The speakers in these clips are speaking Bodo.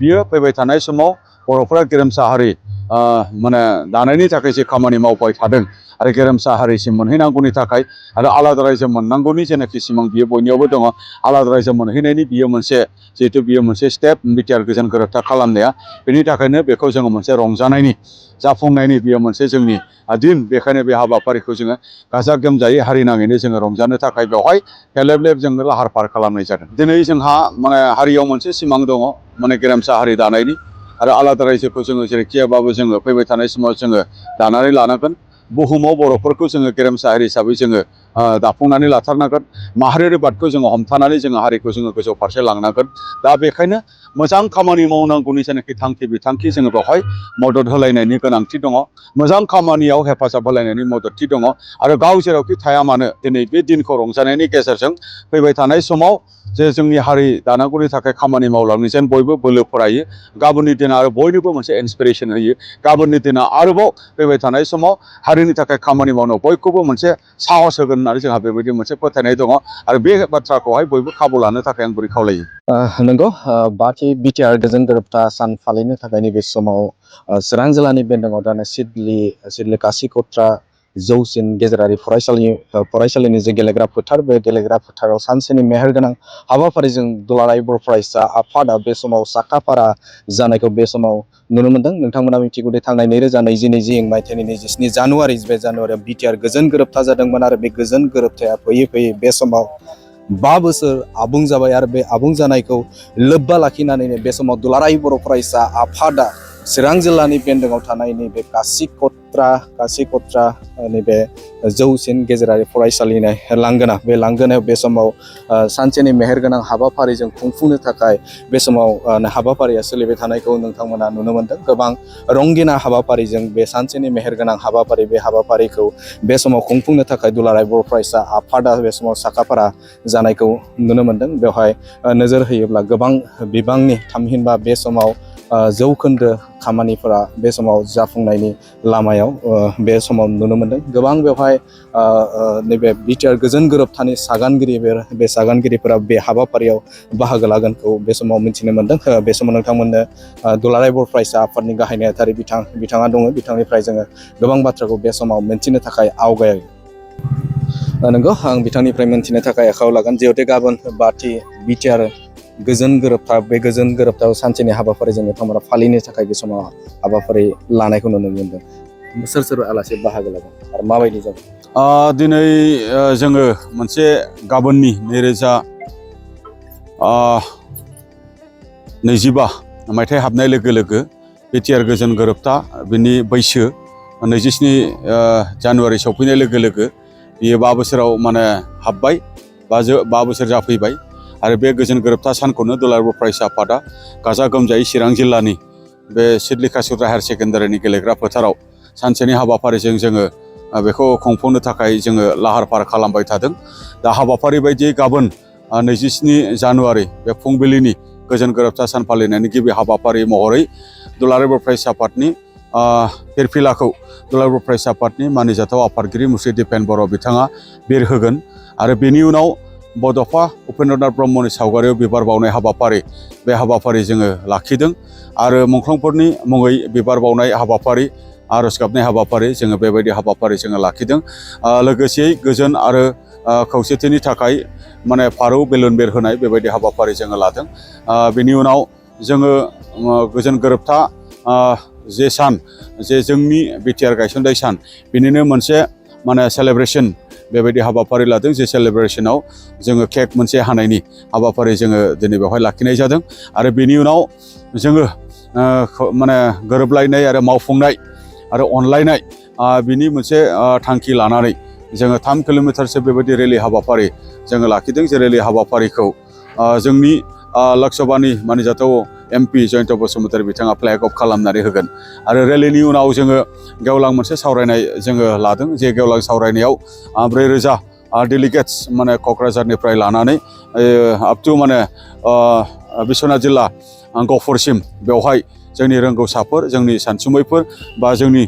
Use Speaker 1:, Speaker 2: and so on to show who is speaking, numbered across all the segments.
Speaker 1: बियो फैबाय थानाय समाव बर'फोरा गेरेमसा हारि माने दानायनि थाखाय जे खामानि मावबाय थादों आरो गेरेमसा हारिसिम मोनहैनांगौनि थाखाय आरो आलादा रायजो मोननांगौनि जेनाखि सिमां बियो बयनियावबो दङ आलादा रायजो मोनहैनायनि बियो मोनसे जिहेतु बियो मोनसे स्टेप बिटिआर गोजोन गोरोबथा खालामनाया बेनि थाखायनो बेखौ जोङो मोनसे रंजानायनि जाफुंनायनि बियो मोनसे जोंनि दिन बेखायनो बे हाबाफारिखौ जोङो गाजा गोमजायै हारि नाङैनो जोङो रंजानो थाखाय बेवहाय हेलेब जोङो लाहार फाहार खालामनाय जादों। दिनै जोंहा माने हारियाव मोनसे सिमां दङ माने गेरेमसा हारि दानायनि आरो आलादा रायजोखौ जोङो जेरैखियाबाबो जोङो फैबाय थानाय समाव जोङो दानानै लानांगोन बुहुमाव बर'फोरखौ जोङो गेरेमसा हारि हिसाबै जोङो दाफुंनानै लाथारनांगोन माहारियारि बादखौ जोङो हमथानानै जोङो हारिखौ जोङो गोजौ फारसे लांनांगोन दा बेखायनो मोजां खामानि मावनांगौनि जेनाखि थांखि बिथांखि जोङो बेवहाय मदद होलायनायनि गोनांथि दङ मोजां खामानियाव हेफाजाब होलायनायनि मददथि दङ आरो गाव जेरावखि थाया मानो दिनै बे दिनखौ रंजानायनि गेजेरजों फैबाय थानाय समाव जे जोंनि हारि दानांगौनि थाखाय खामानि मावलांनो जेन बयबो बोलो फरायो गाबोननि दिना आरो बयनोबो मोनसे इन्सपिरेसन होयो गाबोननि दिना आरोबाव फैबाय थानाय समाव हारिनि थाखाय खामानि मावनो बयखौबो मोनसे साहस होगोन होननानै जोंहा बेबायदि मोनसे फोथायनाय दङ आरो बे बाथ्राखौहाय बयबो खाबु लानो थाखाय आं बोरै खावलायो।
Speaker 2: नंगौ बाथि बिटिआर गोजोन गोरोबथा सान फालिनो थाखाय नैबे समाव चिरां जिल्लानि बेन्दोङाव थानाय सिडली कासिकत्रा जौसिन गेजेरारि फरायसालिनि जे गेलेग्रा फोथार बे गेलेग्रा फोथाराव सानसेनि मेहेरगोनां हाबाफारिजों दुलाराय बर' फरायसा आफादा बे समाव साखाफारा जानायखौ बे समाव नुनो मोनदों। नोंथांमोना मिथिगौ दे थांनाय 2022 मायथाइनि 27 जानुवारि बे जानुवारियाव बिटिआर गोजोन गोरोबथा जादोंमोन आरो बे गोजोन गोरोबथाया फैयै बे समाव 5 बोसोर आबुं जाबाय आरो बे आबुं जानायखौ लोब्बा लाखिनानैनो बे समाव दुलाराय बर' फरायसा आफादा चिरां जिल्लानि बेन्दोङाव थानाय नैबे कासिकत्रा नैबे जौसिन गेजेरारि फरायसालिनि लांगोना बे लांगोनायाव बे समाव सानसेनि मेहेरगोनां हाबाफारिजों खुंफुंनो थाखाय बे समाव हाबाफारिया सोलिबाय थानायखौ नोंथांमोना नुनो मोनदों। गोबां रंगिना हाबाफारिजों बे सानसेनि मेहेरगोनां हाबाफारि बे हाबाफारिखौ बे समाव खुंफुंनो थाखाय दुलाराय बर' फरायसा आफादा बे समाव साखाफारा जानायखौ नुनो मोनदों। बेवहाय नोजोर होयोब्ला गोबां बिबांनि थामहिनबा बे समाव जौखोन्दो खामानिफोरा बे समाव जाफुंनायनि लामायाव बे समाव नुनो मोनदों। गोबां बेवहाय नैबे बिटिआर गोजोन गोरोबथानि सागानगिरि बे सागानगिरिफोरा बे हाबाफारियाव बाहागो लागोनखौ बे समाव मिथिनो मोनदों। बे समाव नोंथांमोननो दुलाराय बर' फरायसा आफादनि गाहाय नेहाथारि बिथाङा दङ बिथांनिफ्राय जोङो गोबां बाथ्राखौ बे समाव मिन्थिनो थाखाय आवगायो। नंगौ आं बिथांनिफ्राय मोनथिनो थाखाय आखायाव लागोन जिहेतु गाबोन बाथि बिटिआर गोजोन गोरोबथा बे गोजोन गोरोबथायाव सानसेनि हाबाफारिजों नोंथांमोना फालिनो थाखाय बे समाव हाबाफारि लानायखौ नुनो मोनदों। सोर आलासि बाहागो लागोन आरो माबायदि जागोन?
Speaker 1: दिनै जोङो मोनसे गाबोननि 2025 मायथाइ हाबनाय लोगो लोगो बिटिआर गोजोन गोरोबथा बिनि बैसो 27 जानुवारि सफैनाय लोगो लोगो बियो 5 बोसोराव माने हाबबाय 5 बोसोर जाफैबाय आरो बे गोजोन गोरोबथा सानखौनो दुलाराय बर' फरायसा आफादा गाजा गोमजायै चिरां जिल्लानि बे सिडली कासिकत्रा हायार सेकेन्डारिनि गेलेग्रा फोथाराव सानसेनि हाबाफारिजों जोङो बेखौ खुंफुंनो थाखाय जोङो लाहार फाहार खालामबाय थादों। दा हाबाफारि बायदियै गाबोन 27 जानुवारि बे फुंबिलिनि गोजोन गोरोबथा सान फालिनायनि गिबि हाबाफारि महरै दुलाराय बर' फरायसा आफादनि फिरफिलाखौ दुलाराय बर' फरायसा आफादनि मानिजाथाव आफादगिरि मुस्रि दिपेन बर' बिथाङा बिरहोगोन आरो बेनि उनाव बड'फा उपेन्द्रनाथ ब्रह्मनि सावगारियाव बिबार बावनाय हाबाफारि बे हाबाफारि जोङो लाखिदों आरो मुंख्लंफोरनि मुङै बिबार बावनाय हाबाफारि आर'ज गाबनाय हाबाफारि जोङो बेबायदि हाबाफारि जोङो लाखिदों। लोगोसेयै गोजोन आरो खौसेथिनि थाखाय माने फारौ बेलुन बेरहोनाय बेबायदि हाबाफारि जोङो लादों। बेनि उनाव जोङो गोजोन गोरोबथा जे सान जे जोंनि बिटिआर गायसननाय सान बिनिनो मोनसे माने सेलेब्रेसन बेबायदि हाबाफारि लादों जे सेलेब्रेसनाव जोङो केक मोनसे हानायनि हाबाफारि जोङो दिनै बेवहाय लाखिनाय जादों आरो बेनि उनाव जोङो माने गोरोबलायनाय आरो मावफुंनाय आरो अनलायनाय बिनि मोनसे थांखि लानानै जोङो 3 किल'मिटारसो बेबायदि रेलि हाबाफारि जोङो लाखिदों। जे रेलि हाबाफारिखौ जोंनि लक सभानि मानिजाथाव MP जयन्त बसुमतारी बिथाङा फ्लेग अफ खालामनानै होगोन आरो रेलिनि उनाव जोङो गेवलां मोनसे सावरायनाय जोङो लादों। जे गेवलां सावरायनायाव 4,000 डेलिगेट्स माने क'क्राझारनिफ्राय लानानै आपटु माने बिश्वनाथ जिल्ला गहपुरसिम बेवहाय जोंनि रोंगौसाफोर जोंनि सानसुमैफोर बा जोंनि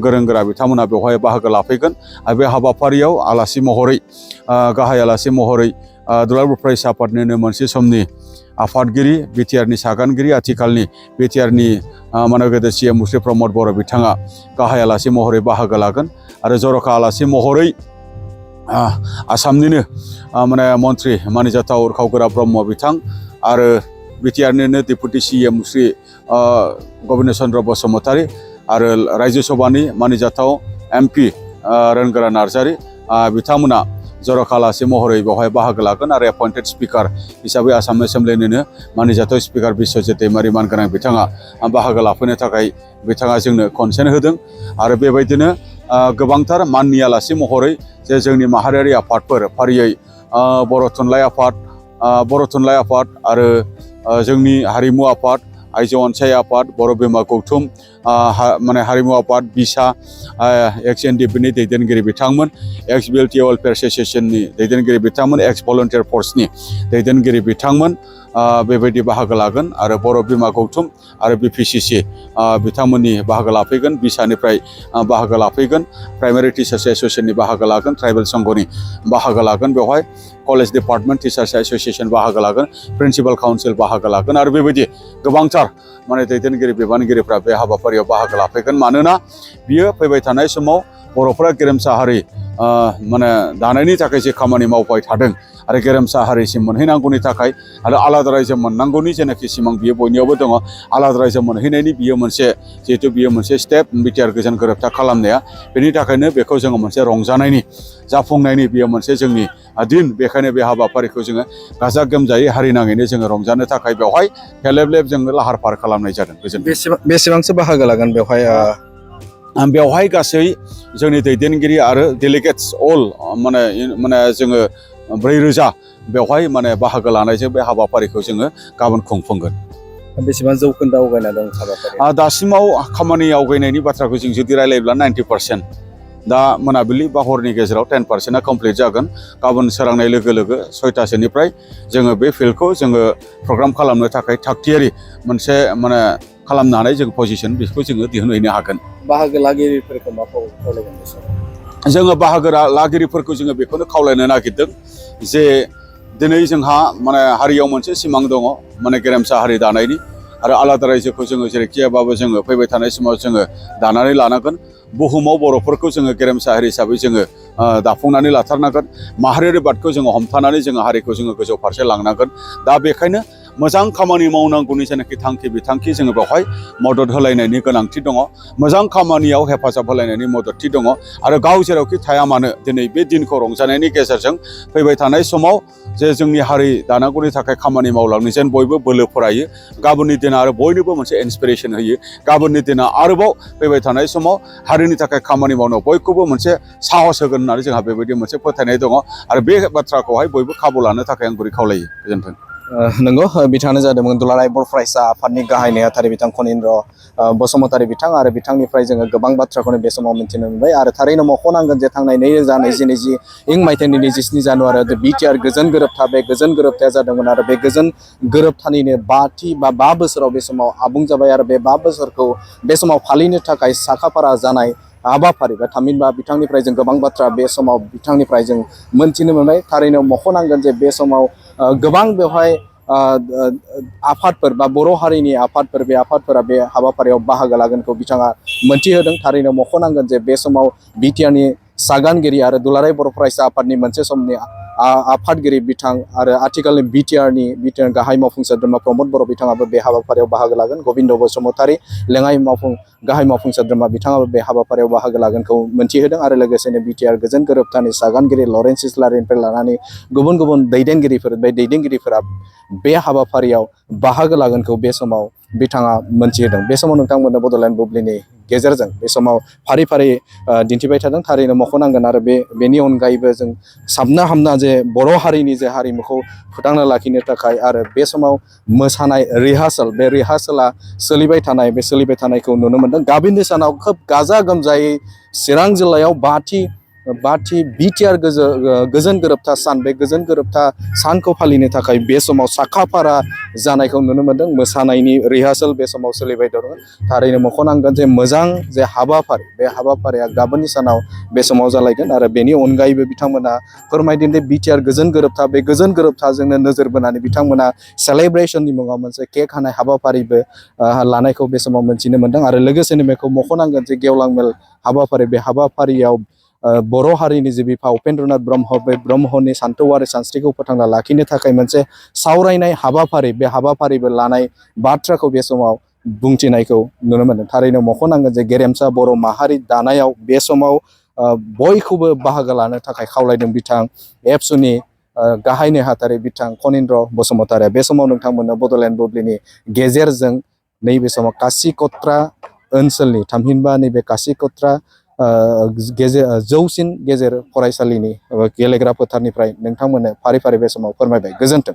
Speaker 1: गोरों गोरा बिथांमोना बेवहाय बाहागो लाफैगोन आरो बे हाबाफारियाव आलासि महरै गाहाय आलासि महरै दुलाराय बर' फरायसा आफादनिनो मोनसे समनि आफादगिरि बिटिआरनि सागानगिरि आथिखालनि बिटिआरनि माने गोदो CM मुस्रि प्रमद बर' बिथाङा गाहाय आलासि महरै बाहागो लागोन आरो जर'खा आलासि महरै आसामनिनो माने मन्त्रि मानिजाथाव उरखाव ब्रह्म बिथां आरो बिटिआरनिनो डेपुटि CM मुस्रि गबिन्द चन्द्र बसुमतारी आरो रायजो सभानि मानिजाथाव MP रोनगोरा नार्जारी बिथांमोना जर'खा आलासि महरै बेवहाय बाहागो लागोन आरो एपइन्टेड स्पिकार हिसाबै आसाम एसेम्ब्लिनिनो मानिजाथाव स्पिकार बिश्वजित दैमारि मानगोनां बिथाङा बाहागो लाफैनो थाखाय बिथाङा जोंनो कनसेन्ट होदों आरो बेबायदिनो गोबांथार माननि आलासि महरै जे जोंनि माहारियारि आफादफोर फारियै बर' थुनलाइ आफाद आरो जोंनि हारिमु आफाद आइजो अनसाय आफाद बर' बिमा गौथुम माने हारिमु आफाद बिसा एक्स एनडिएफनि दैदेनगिरि बिथांमोन एक्स बिएलटि वेलफेयार एस'सिएशननि दैदेनगिरि बिथांमोन एक्स भलन्टियार फर्सनि दैदेनगिरि बिथांमोन बेबायदि बाहागो लागोन आरो बर' बिमा गौथुम आरो BPCC बिथांमोननि बाहागो लाफैगोन बिसानिफ्राय बाहागो लाफैगोन प्राइमारि टिचार्स एस'सिएशननि बाहागो लागोन ट्राइबेल संघनि बाहागो लागोन बेवहाय कलेज डिपार्टमेन्ट टिचार्स एस'सिएशन बाहागो लागोन प्रिन्सिपाल काउन्सिल बाहागो लागोन आरो बेबायदि गोबांथार माने दैदेनगिरि बिबानगिरिफ्रा बे हाबाफारियाव बाहागो लाफैगोन मानोना बियो फैबाय थानाय समाव बर'फोरा गेरेमसा हारि माने दानायनि थाखाय जे खामानि मावबाय थादों आरो गेरेमसा हारिसिम मोनहैनांगौनि थाखाय आरो आलादा रायजो मोननांगौनि जेनाखि सिमां बियो बयनियावबो दङ आलादा रायजो मोनहैनायनि बियो मोनसे जिहेथु बियो मोनसे स्टेप बिटिआर गोजोन गोरोबथा खालामनाया बेनि थाखायनो बेखौ जोङो मोनसे रंजानायनि जाफुंनायनि बियो मोनसे जोंनि दिन बेखायनो बे हाबाफारिखौ जोङो गाजा गोमजायै हारिनाङैनो जोङो रंजानो थाखाय बेवहाय हेलेब जोङो लाहार फाहार खालामनाय जादों
Speaker 2: बेसेबांसो बाहागो लागोन बेवहाय
Speaker 1: बेवहाय गासै जोंनि दैदेनगिरि आरो डेलिगेट्स अल माने जोङो 4,000 बेवहाय माने बाहागो लानायजों बे हाबाफारिखौ जोङो गाबोन खुंफुंगोन।
Speaker 2: बेसेबां जौखोन्दो आवगायना दं हाबाफारिया?
Speaker 1: दासिमाव खामानि आवगायनायनि बाथ्राखौ जों जुदि रायलायोब्ला 90%। दा मोनाबिलि बा हरनि गेजेराव 10%आ कमप्लिट जागोन। गाबोन सोरांनाय लोगो लोगो 6टासोनिफ्राय जोङो बे फिल्डखौ जोङो प्रग्राम खालामनो थाखाय थागथियारि मोनसे माने खालामनो हानाय जों पजिसन बेखौ जोङो दिहुनहैनो हागोन।
Speaker 2: बाहागो लागिरिफोरखौ मा खावलायगोन?
Speaker 1: जोङो बाहागो लागिरिफोरखौ जोङो बेखौनो खावलायनो नागिरदों जे दिनै जोंहा माने हारियाव मोनसे सिमां दङ माने गेरेमसा हारि दानायनि आरो आलादा रायजोखौ जोङो जेरैखियाबाबो जोङो फैबाय थानाय समाव जोङो दानानै लानांगोन। बुहुमाव बर'फोरखौ जोङो गेरेमसा हारि हिसाबै जोङो दाफुंनानै लाथारनांगोन। माहारियारि बादखौ जोङो हमथानानै जोङो हारिखौ जोङो गोजौ फारसे लांनांगोन। दा बेखायनो मोजां खामानि मावनांगौनि जेनाखि थांखि बिथांखि जोङो बेवहाय मदद होलायनायनि गोनांथि दङ। मोजां खामानियाव हेफाजाब होलायनायनि मददथि दङ आरो गाव जेरावखि थाया मानो दिनै बे दिनखौ रंजानायनि गेजेरजों फैबाय थानाय समाव जे जोंनि हारि दानांगौनि थाखाय खामानि मावलांनो जेन बयबो बोलो फरायो। गाबोननि दिना आरो बयनोबो मोनसे इन्सपिरेसन होयो। गाबोननि दिना आरोबाव फैबाय थानाय समाव हारिनि थाखाय खामानि मावनो बयखौबो मोनसे साहस होगोन होननानै जोंहा बेबायदि मोनसे फोथायनाय दङ आरो बे बाथ्राखौहाय बयबो खाबु लानो थाखाय आं गुरै खावलायो। गोजोन्थों।
Speaker 2: नंगौ बिथाङानो जादोंमोन दुलाराय बर' फरायसा आफादनि गाहाय नेहाथारि बिथां खनिन्द्र बसुमतारी बिथां आरो बिथांनिफ्राय जोङो गोबां बाथ्राखौनो बे समाव मिथिनो मोनबाय आरो थारैनो मख'नांगोन जे थांनाय 2020 मायथाइनि 27 जानुवारियाव बिटिआर गोजोन गोरोबथा बे गोजोन गोरोबथाया जादोंमोन आरो बे गोजोन गोरोबथानिनो 5 बोसोराव बे समाव आबुं जाबाय आरो बे 5 बोसोरखौ बे समाव फालिनो थाखाय साखाफारा जानाय हाबाफारि बा थामहिनबा बिथांनिफ्राय जों गोबां बाथ्रा बे समाव बिथांनिफ्राय जों मोनथिनो मोनबाय। थारैनो मख'नांगोन जे बे समाव गोबां बेवहाय आफादफोर बा बर' हारिनि आफादफोर बे आफादफोरा बे हाबाफारियाव बाहागो लागोनखौ बिथाङा मोनथिहोदों। थारैनो मख'नांगोन जे बे समाव बिटिआरनि सागानगिरि आरो दुलाराय बर' फरायसा आफादनि मोनसे समनि आफादगिरि बिथां आरो आथिखालनि बिटिआर गाहाय मावफुं सोद्रोमा प्रमद बर' बिथाङाबो बे हाबाफारियाव बाहागो लागोन। गबिन्द बसुमतारी लेङाइ गाहाय मावफुं सोद्रोमा बिथाङाबो बे हाबाफारियाव बाहागो लागोनखौ मोनथिहोदों आरो लोगोसेनो बिटिआर गोजोन गोरोबथानि सागानगिरि लरेन्स इस्लारिनिफ्राय लानानै गुबुन गुबुन दैदेनगिरिफोरा बे हाबाफारियाव बाहागो लागोनखौ बे समाव बिथाङा मोनथिहोदों। बे समाव नोंथांमोननो बड'लेण्ड बुब्लिनि गेजेरजों बे समाव फारि फारि दिन्थिबाय थादों। थारैनो मख'नांगोन आरो बेनि अनगायैबो जों साबना हामना जे बर' हारिनि जे हारिमुखौ फोथांना लाखिनो थाखाय आरो बे समाव मोसानाय बे रिहार्सेला सोलिबाय थानायखौ नुनो मोनदों। गाबिनि सानाव खोब गाजा गोमजायै चिरां जिल्लायाव 5थि बाथि बिटिआर गोजोन गोरोबथा सान बे गोजोन गोरोबथा सानखौ फालिनो थाखाय बे समाव साखाफारा जानायखौ नुनो मोन्दों। मोसानायनि रिहार्सेल बे समाव सोलिबाय दङ। थारैनो मख'नांगोन जे मोजां जे हाबाफारि बे हाबाफारिया गाबोननि सानाव बे समाव जालायगोन आरो बेनि अनगायैबो बिथांमोना फोरमायदों दि बिटिआर गोजोन गोरोबथा बे गोजोन गोरोबथाजोंनो नोजोर बोनानै बिथांमोना सेलेब्रेसननि मुङाव मोनसे केक हानाय हाबाफारिबो लानायखौ बे समाव मोनथिनो मोन्दों आरो लोगोसेनो बेखौ मख'नांगोन जे गेवलां मेल हाबाफारि बे हाबाफारियाव बर' हारिनि जे बिफा उपेन्द्रनाथ ब्रह्म बे ब्रह्मनि सान्थौ आरो सानस्रिखौ फोथांना लाखिनो थाखाय मोनसे सावरायनाय हाबाफारि बे हाबाफारिबो लानाय बाथ्राखौ बे समाव बुंथिनायखौ नुनो मोन्दों। थारैनो मख'नांगोन जे गेरेमसा बर' माहारि दानायाव बे समाव बयखौबो बाहागो लानो थाखाय खावलायदों बिथां एबसुनि गाहाय नेहाथारि बिथां खनिन्द्र बसुमतारिया। बे समाव नोंथांमोननो बड'लेण्ड बुब्लिनि गेजेरजों नैबे समाव कासिकत्रा ओनसोलनि थामहिनबा नैबे कासिकत्रा जौसिन गेजेर फरायसालिनि गेलेग्रा फोथारनिफ्राय नोंथांमोननो फारि फारि बे समाव फोरमायबाय। गोजोन्थों।